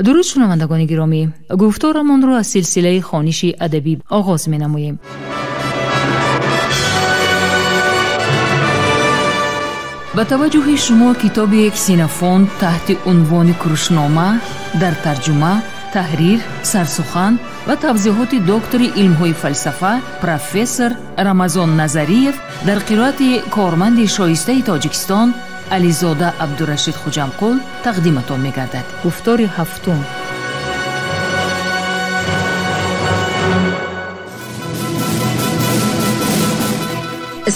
Дуруд, шунавандагони гиромӣ, гуфторамонро аз силсилаи хониши адабӣ оғоз менамоем. Ба таваҷҷӯҳи шумо китоби Ксенофонт таҳти унвони Курушнома дар тарҷума, таҳрир, сарсухан ва тавзеҳоти доктори илмҳои фалсафа профессор Рамазон Назариев дар қироати корманди шоистаи Тоҷикистон Ализода Абдурашид Хуҷамқул тақдиматон мегардад. Гуфтори ҳафтум.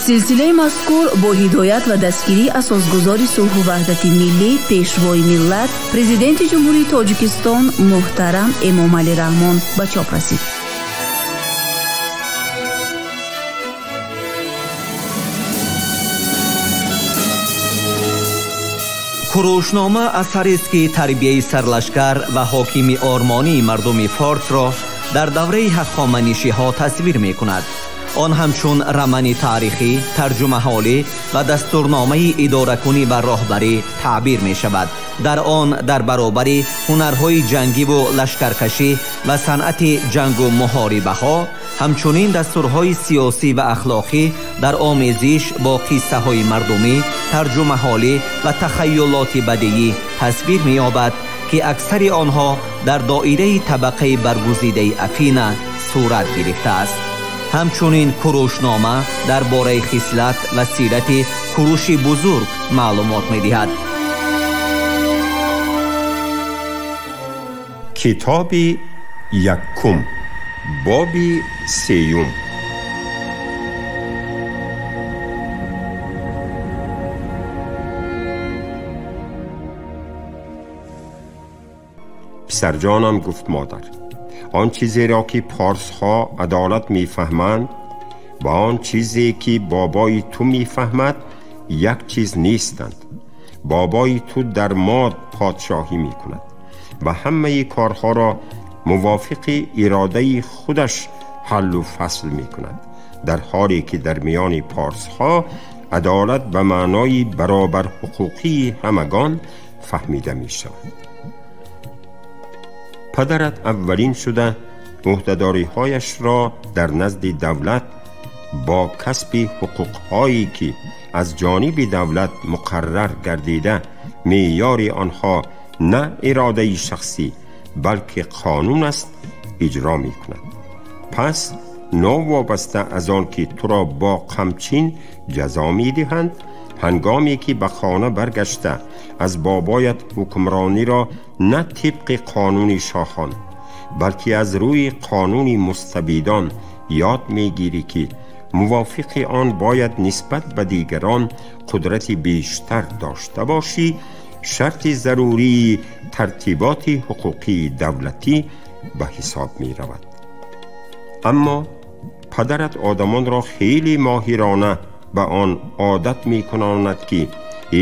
Силсилаи мазкур бо ҳидоят ва дастгирии асосгузори сулҳу ваҳдати миллӣ, пешвои миллат, президенти Ҷумҳурии Тоҷикистон муҳтарам Эмомалӣ Раҳмон ба чоп расид. Курушнома асарест, ки тарбияи сарлашкар ва ҳокими ормонии мардуми форсро дар давраи ҳахоманишиҳо тасвир мекунад. Он ҳамчун романи таърихӣ, тарҷумаҳолӣ ва дастурномаи идоракунӣ ва роҳбарӣ таъбир мешавад. Дар он дар баробари ҳунарҳои ҷангиву лашкаркашӣ ва санъати ҷангу муҳорибаҳо, ҳамчунин дастурҳои сиёсӣ ва ахлоқӣ дар омезиш бо қиссаҳои мардумӣ, тарҷумаҳолӣ ва тахайюлоти бадиӣ тасвир меёбад, ки аксари онҳо дар доираи табақаи баргузидаи Афина сурат гирифтааст. Ҳамчунин Курушнома дар бораи хислат ва сирати Куруши бузург маълумот медиҳад. Китоби якум, боби сеюм. Писарҷонам, гуфт модар, он чизеро ки порсҳо адолат мефаҳманд ва он чизе ки бобои ту мефаҳмад як чиз нестанд. Бобои ту дар мод подшоҳӣ мекунад ва ҳамаи корҳоро мувофиқи иродаи худаш ҳаллу фасл мекунад, дар ҳоле ки дар миёни порсҳо адолат ба маънои баробарҳуқуқии ҳамагон фаҳмида мешавад. Падарат аввалин шуда ӯҳдадориҳояшро дар назди давлат бо касби ҳуқуқҳое ки аз ҷониби давлат муқаррар гардида, меъёри онҳо на иродаи шахсӣ, балки қонун аст, иҷро мекунад. Пас новобаста аз он ки туро бо қамчин ҷазо медиҳанд, ҳангоме ки ба хона баргашта аз бобоят ҳукмрониро на тибқи қонуни шоҳон, балки аз рӯи қонуни мустабидон ёд мегирӣ, ки мувофиқи он бояд нисбат ба дигарон қудрати бештар дошта бошӣ, шарти зарурии тартиботи ҳуқуқии давлатӣ ба ҳисоб меравад. Аммо падарат одамонро хеле моҳирона ба он одат мекунонад, ки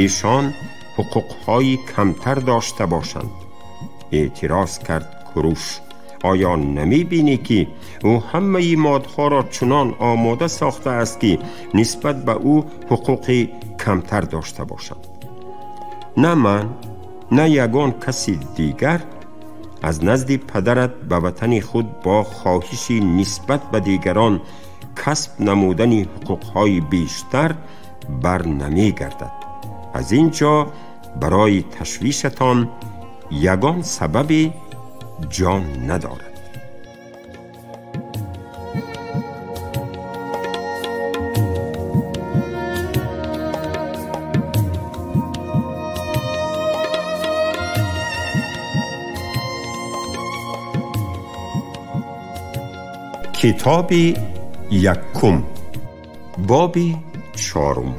эшон ҳуқуқҳои камтар дошта бошанд. Эътироз кард Куруш: оё намебинӣ, ки ӯ ҳамаи модҳоро чунон омода сохтааст, ки нисбат ба ӯ ҳуқуқи камтар дошта бошанд? На ман, на ягон каси дигар аз назди падарат ба ватани худ бо хоҳиши нисбат ба дигарон касб намудани ҳуқуқҳои бештар бар намегардад. Аз ин ҷо барои ташвишатон ягон сабаби ҷон надорад. Китоби якум, боби чорум.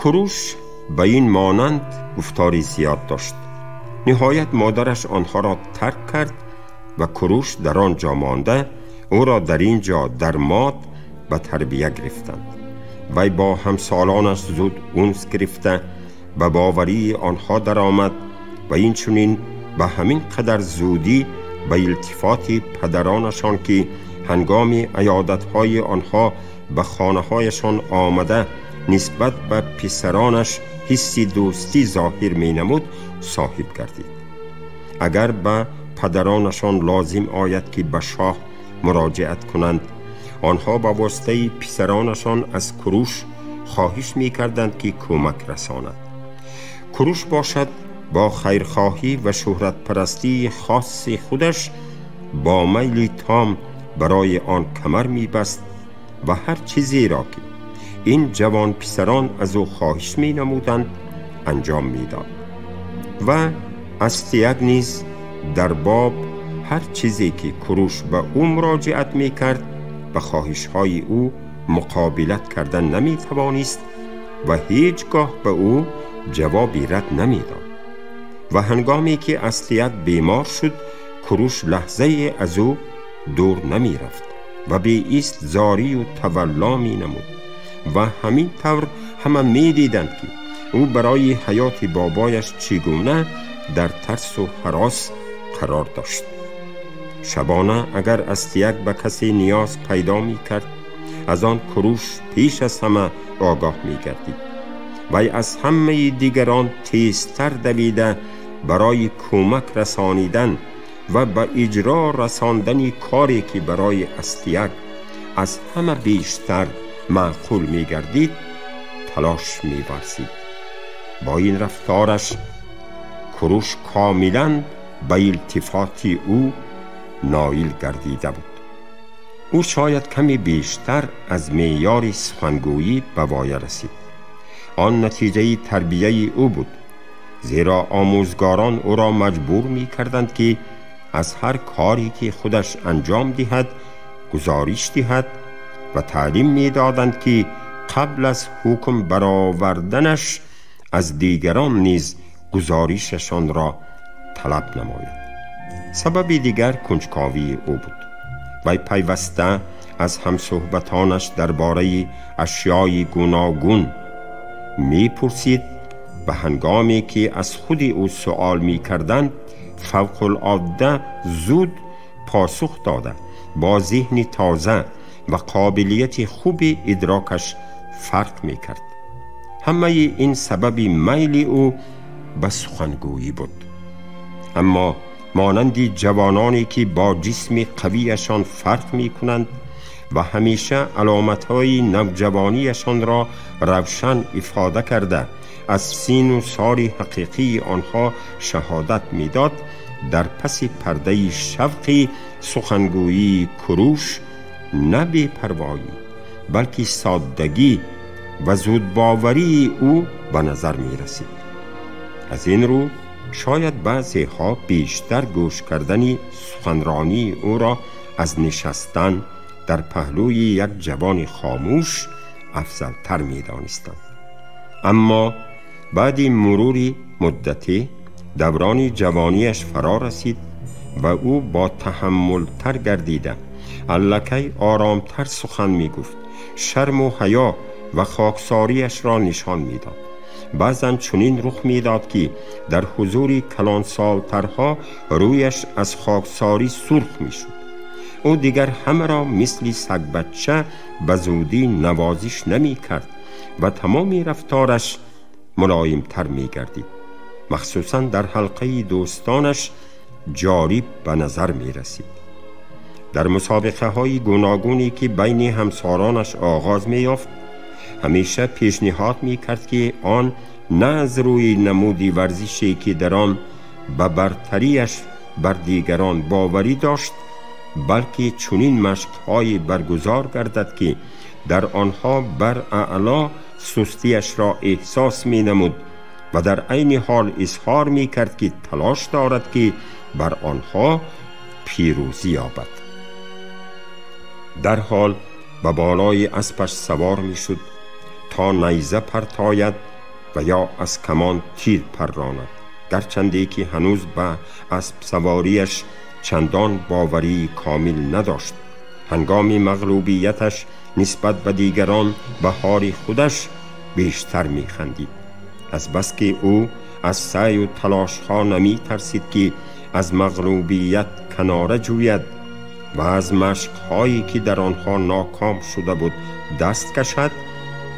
Куруш ба ин монанд гуфтори зиёд дошт. Ниҳоят модараш онҳоро тарк кард ва Куруш дар он ҷо монда, ӯро дар ин ҷо дар мод ба тарбия гирифтанд. Вай бо ҳамсолонаш зуд унс гирифта ба боварии онҳо даромад ва инчунин ба ҳамин қадар зудӣ ба илтифоти падаронашон, ки ҳангоми аёдатҳои онҳо ба хонаҳояшон омада нисбат ба писаронаш ҳисси дӯстӣ зоҳир менамуд, соҳиб гардид. Агар ба падаронашон лозим ояд ки ба шоҳ муроҷиат кунанд, онҳо ба воситаи писаронашон аз Куруш хоҳиш мекарданд ки кӯмак расонад. Куруш бошад бо хайрхоҳӣ ва шӯҳратпарастии хоси худаш бо майли том барои он камар мебаст ва ҳар чизеро ки ин ҷавон писарон аз ӯ хоҳиш менамуданд анҷом медод. Ва Астиаг низ дар боб ҳар чизе ки Куруш ба ӯ муроҷиат мекард ба хоҳишҳои ӯ муқобилат кардан наметавонист ва ҳеҷ гоҳ ба ӯ ҷавоби рад намедод. Ва ҳангоме ки Астиаг бемор шуд, Куруш лаҳзае аз ӯ дур намерафт ва беист зорию тавалло менамуд ва ҳамин тавр ҳама медиданд ки ӯ барои ҳаёти бобояш чӣ гуна дар тарсу ҳарос қарор дошт. Шабона агар Астиаг ба касе ниёз пайдо мекард, аз он Куруш пеш аз ҳама огоҳ мегардид. Вай аз ҳамаи дигарон тезтар давида барои кӯмак расонидан ва ба иҷро расондани коре ки барои Астиаг аз ҳама бештар маъқул мегардид талош меварзид. Бо ин рафтораш Куруш комилан ба илтифоти ӯ ноил гардида буд. Ӯ шояд каме бештар аз меъёри сухангӯӣ ба воя расид. Он натиҷаи тарбияи ӯ буд, зеро омӯзгорон ӯро маҷбур мекарданд ки аз ҳар коре ки худаш анҷом диҳад гузориш диҳад ва таълим медоданд ки қабл аз ҳукм бароварданаш аз дигарон низ гузоришашонро талаб намояд. Сабаби дигар кунҷковии ӯ буд. Вай пайваста аз ҳамсӯҳбатонаш дар бораи ашёи гуногун мепурсид ва ҳангоме ки аз худи ӯ суол мекарданд фавқулодда зуд посух дода бо зеҳни тоза ва қобилияти хуби идрокаш фарқ мекард. Ҳамаи ин сабаби майли ӯ ба сухангӯӣ буд. Аммо монанди ҷавононе ки бо ҷисми қавияшон фарқ мекунанд ва ҳамеша аломатҳои навҷавонияшонро равшан ифода карда аз сину соли ҳақиқии онҳо шаҳодат медод, дар паси пардаи шавқи сухангӯии Куруш на бепарвоӣ, балки соддагӣ ва зудбоварии ӯ ба назар мерасид. Аз ин рӯ шояд баъзеҳо бештар гӯш кардани суханронии ӯро аз нишастан дар паҳлӯи як ҷавони хомӯш афзалтар медонистанд. Аммо баъди мурури муддате даврони ҷавонияш фаро расид ва ӯ бо таҳаммултар гардида аллакай оромтар сухан мегуфт, шарму ҳаё ва хоксориашро нишон медод. Баъзан чунин рух медод ки дар ҳузури калонсолтарҳо рӯяш аз хоксорӣ сурх мешуд. Ӯ дигар ҳамаро мисли сагбачча ба зудӣ навозиш намекард ва тамоми рафтораш мулоимтар мегардид. Махсусан дар ҳалқаи дӯстонаш ҷолиб ба назар мерасид. Дар мусобиқаҳои гуногуне ки байни ҳамсоронаш оғоз меёфт, ҳамеша пешниҳод мекард ки он на аз рӯи намуди варзише ки дар он ба бартарияш бар дигарон боварӣ дошт, балки чунин машқҳое баргузор гардад ки дар онҳо бар аъло сустияшро эҳсос менамуд ва дар айни ҳол изҳор мекард ки талош дорад ки бар онҳо пирӯзӣ ёбад. Дарҳол ба болои аспаш савор мешуд то найза партояд ва ё аз камон тир парронад, гарчанде ки ҳанӯз ба аспсаворияш чандон боварии комил надошт. Ҳангоми мағлубияташ нисбат ба дигарон ба ҳоли худаш бештар механдид, азбаски ӯ аз саъю талошҳо намитарсид ки аз мағлубият канора ҷӯяд. و از مشق‌هایی که در آنها ناکام شده بود دست کشد،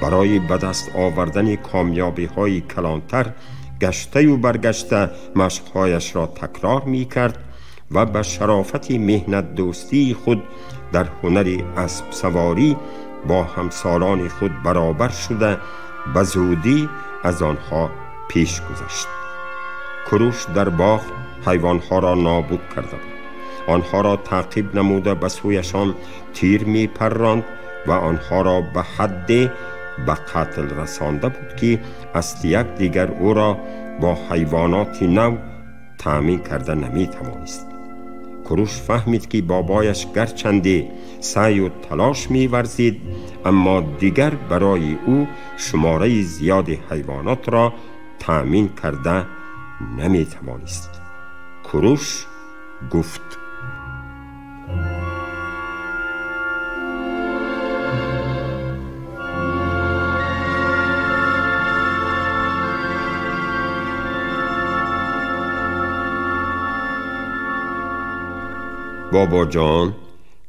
برای به دست آوردن کامیابی‌های کلانتر گشته و برگشته مشق‌هایش را تکرار می‌کرد و به شرافت مهنت دوستی خود در هنر اسب سواری با همسالان خود برابر شده به زودی از آنها پیش گذشت. کوروش در باغ حیوانها را نابود کرده بود. آنها را تعقیب نموده به سویشان تیر می پراند و آنها را به حد به قتل رسانده بود که از یک دیگر او را با حیوانات نو تأمین کرده نمی توانست. کوروش فهمید که بابایش گرچنده سعی و تلاش می ورزید، اما دیگر برای او شماره زیاد حیوانات را تأمین کرده نمی توانست. کوروش گفت: بابا جان،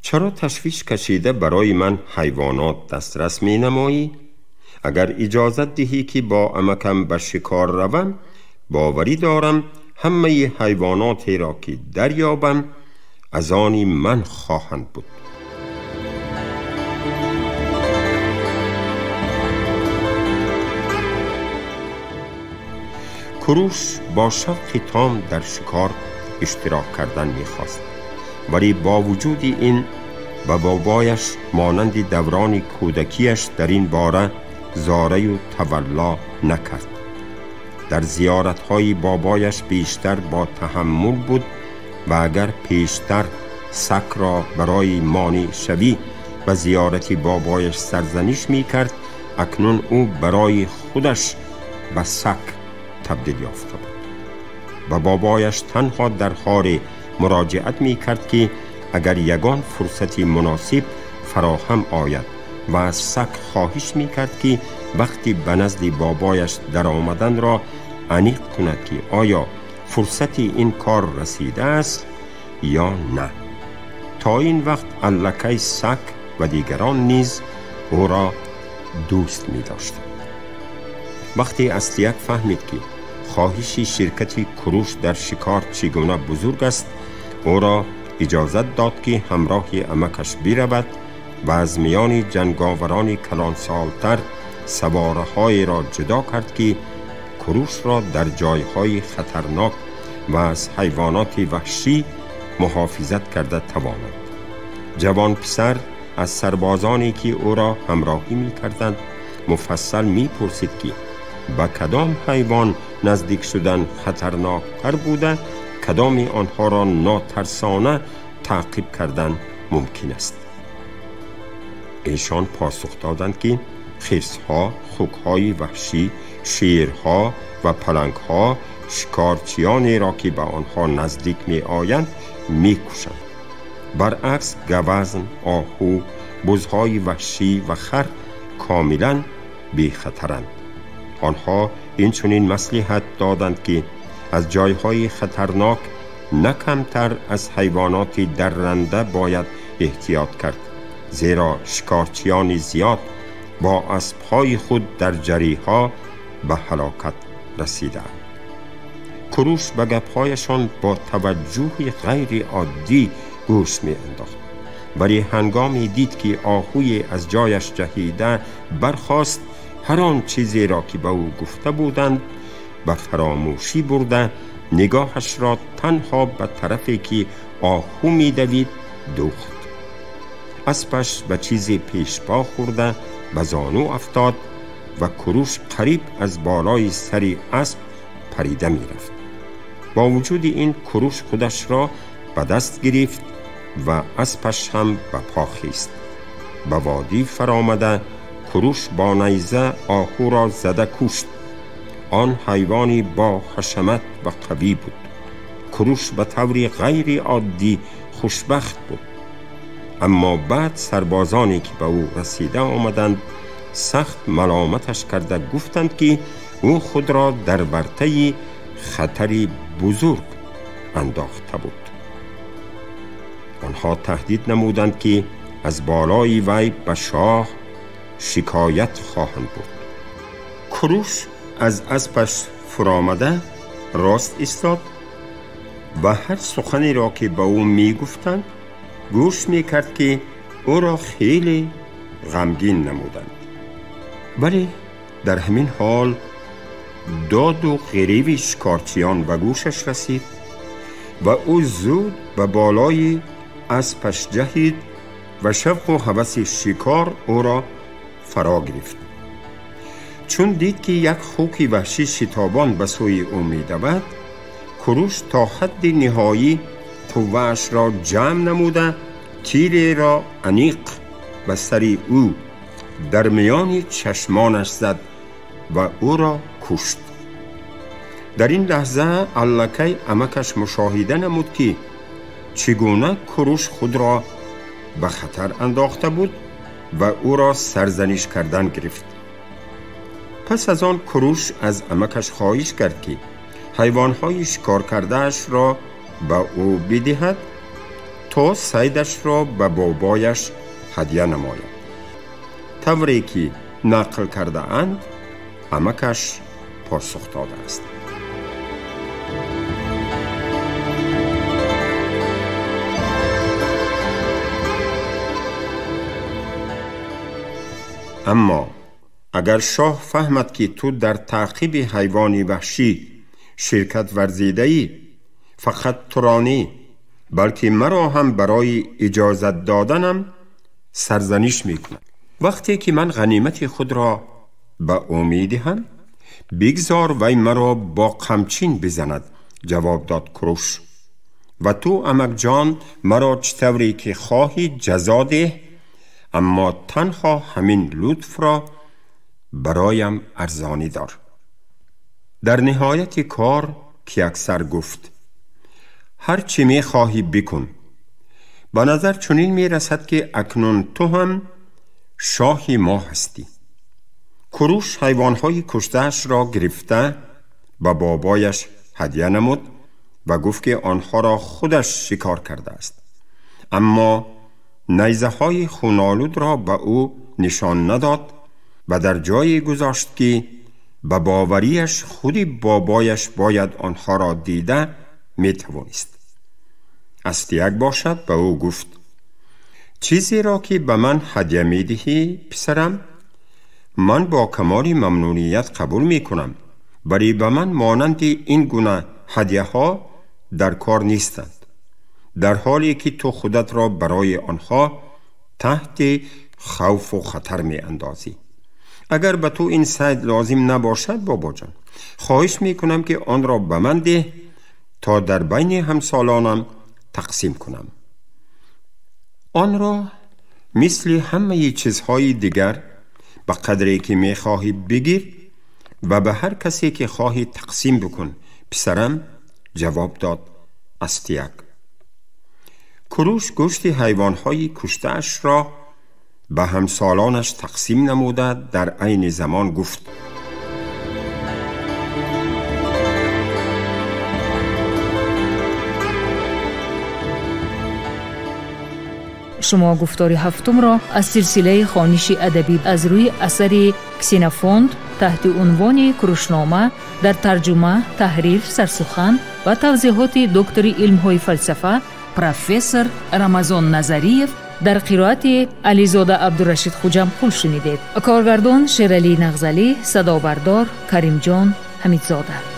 چرا تشویش کشیده برای من حیوانات دسترس می نمایی؟ اگر اجازت دهی که با عمکم به شکار روم، باوری دارم همه حیواناتی را که دریابم از آن من خواهند بود. کوروش با شوق تام در شکار اشتراک کردن می‌خواست، ولی با وجود این به بابایش مانند دوران کودکیش در این باره زاره و تولا نکرد. در زیارت‌های بابایش بیشتر با تحمل بود و اگر پیشتر سگ را برای مانع شوی و زیارت بابایش سرزنش می کرد، اکنون او برای خودش به سگ تبدیل یافته بود. و بابایش تنها در حال مراجعت می کرد که اگر یگان فرصتی مناسب فراهم آید و از سگ خواهش می کرد که وقتی به نزد بابایش در آمدن را انیق کند که آیا فرصت این کار رسیده است یا نه. تا این وقت الکی سگ و دیگران نیز او را دوست می داشتند. وقتی استیاک فهمید که خواهش شرکت کوروش در شکار چگونه بزرگ است، او را اجازت داد که همراه عمکش برود و از میان جنگاوران کلانسالتر سواره‌های را جدا کرد که کوروش را در جایهای خطرناک و از حیوانات وحشی محافظت کرده تواند. جوان پسر از سربازانی که او را همراهی می کردند مفصل می پرسید که به کدام حیوان نزدیک شدن خطرناک تر بوده، کدام آنها را ناترسانه تعقیب کردن ممکن است. ایشان پاسخ دادند که خرس‌ها، خوک‌های وحشی، شیرها و پلنگ‌ها شکارچیانی را که به آنها نزدیک می آیند می کشند. برعکس گوزن، آهو، بزهای وحشی و خر کاملا بی خطرند. آنها این چنین مصلحت دادند که از جایهای خطرناک نه کمتر از حیوانات درنده باید احتیاط کرد، زیرا شکارچیان زیاد با اسب‌های خود در جریها به هلاکت رسیدند. کوروش به گپ‌هایشان با توجه غیر عادی گوش می انداخت، ولی هنگامی دید که آهوی از جایش جهیده برخاست، هر آن چیزی را که به او گفته بودند به فراموشی برده، نگاهش را تنها به طرفی که آهو می دوید دوخت. اسبش به چیزی پیش پا خورده به زانو افتاد و کوروش قریب از بالای سر اسب پریده می رفت. با وجود این کوروش خودش را به دست گرفت و اسبش هم به پا خیست. به وادی فرامده کوروش با نیزه آهو را زده کشت. آن حیوانی با حشمت و قوی بود. کوروش به طوری غیر عادی خوشبخت بود. اما بعد سربازانی که به او رسیده آمدند سخت ملامتش کرده گفتند که او خود را در ورطه خطری بزرگ انداخته بود. آنها تهدید نمودند که از بالای وی به شاه شکایت خواهند برد. کوروش از اسبش فرآمده راست ایستاد و هر سخنی را که به او می گفتند گوش می کرد که او را خیلی غمگین نمودند. ولی در همین حال داد و غریو شکارچیان به گوشش رسید و او زود به بالای اسبش جهید و شوق و هوس شکار او را فرا گرفت. چون دید که یک خوک وحشی شتابان به سوی او می دود، کوروش تا حد نهایی قوه‌اش را جمع نموده تیر را عمیق به سر او در میان چشمانش زد و او را کشت. در این لحظه الکی عمکش مشاهده نمود که چگونه کوروش خود را به خطر انداخته بود و او را سرزنش کردن گرفت. پس از آن کوروش از عمکش خواهش کرد که حیوانهای شکار کرده‌اش را به او بدهد تا صیدش را به بابایش هدیه نماید. طوری که نقل کرده اند عمکش پاسخ داده است. اما اگر شاه فهمد که تو در تعقیب حیوان وحشی شرکت ورزیده ای، فقط تو را نی بلکه مرا هم برای اجازت دادنم سرزنش میکند. وقتی که من غنیمت خود را به او میدهم، بگذار وی مرا با قمچین بزند، جواب داد کوروش. و تو عمک جان مرا چطوری که خواهی جزا ده، اما تنها همین لطف را برایم ارزانی دار. در نهایت کار کیاکسر گفت: هر چی می خواهی بکن. به نظر چنین می رسد که اکنون تو هم شاه ما هستی. کوروش حیوانهای کشته‌اش را گرفته به بابایش هدیه نمود و گفت که آنها را خودش شکار کرده است، اما نیزه های خونالود را به او نشان نداد و در جایی گذاشت که به باوریش خودی بابایش باید آنها را دیده می توانست. استیاک باشد به او گفت: چیزی را که به من هدیه می دهی پسرم، من با کمال ممنونیت قبول می کنم، ولی به من مانند این گونه هدیه ها در کار نیستند، در حالی که تو خودت را برای آنها تحت خوف و خطر می اندازی. اگر به تو این صید لازم نباشد بابا جان، خواهش می کنم که آن را به من ده تا در بین همسالانم تقسیم کنم. آن را مثل همه چیزهای دیگر به قدری که می خواهی بگیر و به هر کسی که خواهی تقسیم بکن پسرم، جواب داد استیاک. کوروش گوشت حیوانهای کشته‌اش را به همسالانش تقسیم نموده در عین زمان گفت: شما گفتار هفتم را از سلسله خوانش ادبی از روی اثر کسینفونت تحت عنوان کوروشنامه در ترجمه، تحریر، سرسخن و توضیحات دکتر علم‌های فلسفه پروفسور رمضان نظریف در قرائت علیزاده عبدالرشید خوجامقул شنیدید. کارگردان شیرعلی نغزلی، صدابردار کریمجان حمیدزاده.